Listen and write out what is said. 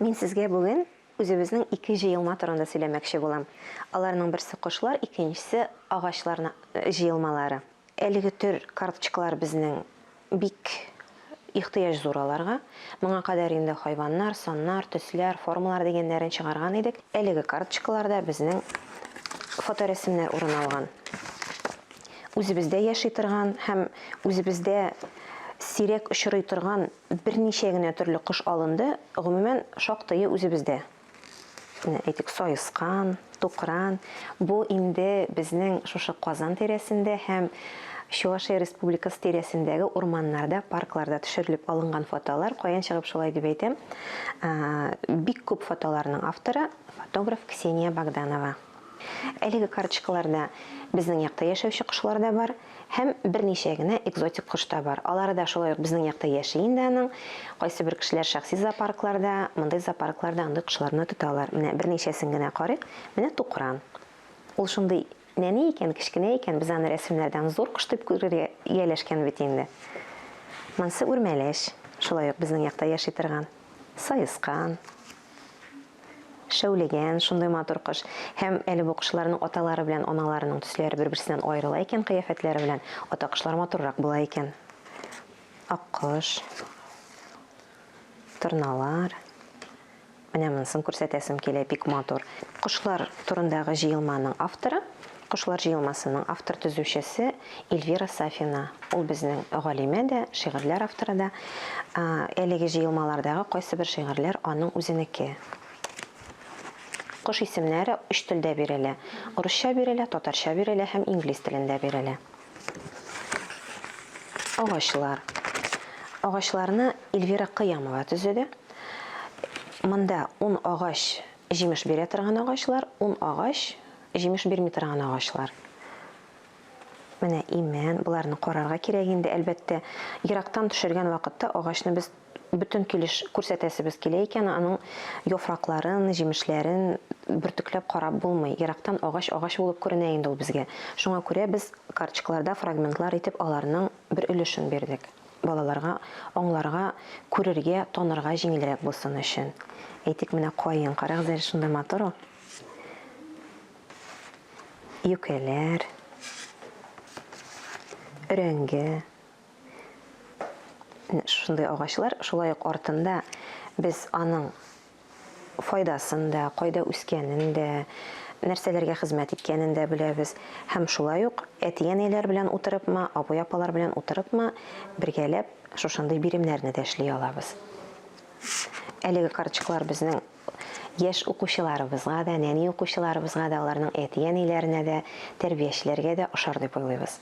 Мин сезгә бүген үзебезнең ике җыелма турында сөйләмәкче булам. Аларның берсе кошлар, икенчесе агачлар җыелмалары. Әлеге төр карточкалар безнең бик ихтыяҗ зур аларга. Моңа кадәр инде хайваннар, саннар, төсләр, формалар дигәннәрен чыгарган идек. Әлеге карточкаларда безнең фоторәсемнәр урын алган. Үзебездә яши торган һәм үзебездә сирәк очрый торган Берничә генә төрле кош алынды, гомумән, шактые үзебездә. Менә, әйтик, саескан, тукран. Бу инде безнең шушы Казан тирәсендә һәм Чувашия Республикасы тирәсендәге урманнарда, паркларда төшерелеп алынган фотолар. Каян чыгып шулай дип әйтәм? Бик күп фотоларның авторы, фотограф Ксения Богданова. Әлеге карточкаларда безнең якта яшәүче кошлар да бар һәм берничә генә экзотик кош та бар. Алары да шулай ук безнең якта яши инде аның. Кайсыбер кешеләр шәхси зоопаркларда, мондый зоопаркларда андый кошларны тоталар. Менә берничәсен генә карыйк. Менә тукран. Ул шундый нәни икән, кечкенә икән, без аны рәсемнәрдән зур кош дип күрергә ияләшкән бит инде. Монсы үрмәләч, шулай ук безнең якта яши торган. Саескан. Шәүлегән, шундый матур кош. Һәм әле бу кошларның аталары белән аналарының төсләре бер-берсеннән аерыла икән кыяфәтләре белән. Ата кошлар матуррак була икән. Аккош. Торналар. Менә монысын күрсәтәсем килә, бик матур. Кошлар турындагы җыелманың авторы, Кошлар җыелмасының автор-төзүчесе Эльвира Сафина. Ул безнең галимә дә, шигырьләр авторы да. Әлеге җыелмалардагы кайсыбер шигырьләр аның үзенеке. Кош исемнәре өч телдә бирелә. Урысча бирелә, татарча бирелә һәм инглиз телендә бирелә. Агачлар. Агачларны Эльвира Кыямова төзеде. Монда ун агач җимеш бирә торган агачлар, ун агач Җимеш бирми торган агачлар. Менә имән, боларны карарга кирәк инде, әлбәттә. Ерактан төшергән вакытта агачны без бөтен килеш күрсәтәсебез килә икән, аның яфракларын, җимешләрен бөртекләп карап булмый. Ерактан агач агач булып күренә инде ул безгә. Шуңа күрә без карточкаларда фрагментлар итеп аларның бер өлешен бирдек. Балаларга аңларга, күрергә, танырга җиңелрәк булсын өчен. Әйтик, менә каен, карагыз әле, шундый матур ул. Юкәләр, өрәңге, шундый агачлар. Шулай ук артында без аның файдасын да, кайда үскәнен дә, нәрсәләргә хезмәт иткәнен дә беләбез. Һәм шулай ук әти-әниләр белән утырыпмы, абый-апалар белән утырыпмы, бергәләп шушындый биремнәрне дә эшли алабыз. Әлеге карточкалар безнең Яшь укучыларыбызга да, нәни укучыларыбызга да, аларның әти-әниләренә дә, тәрбиячеләргә дә ошар дип уйлыйбыз.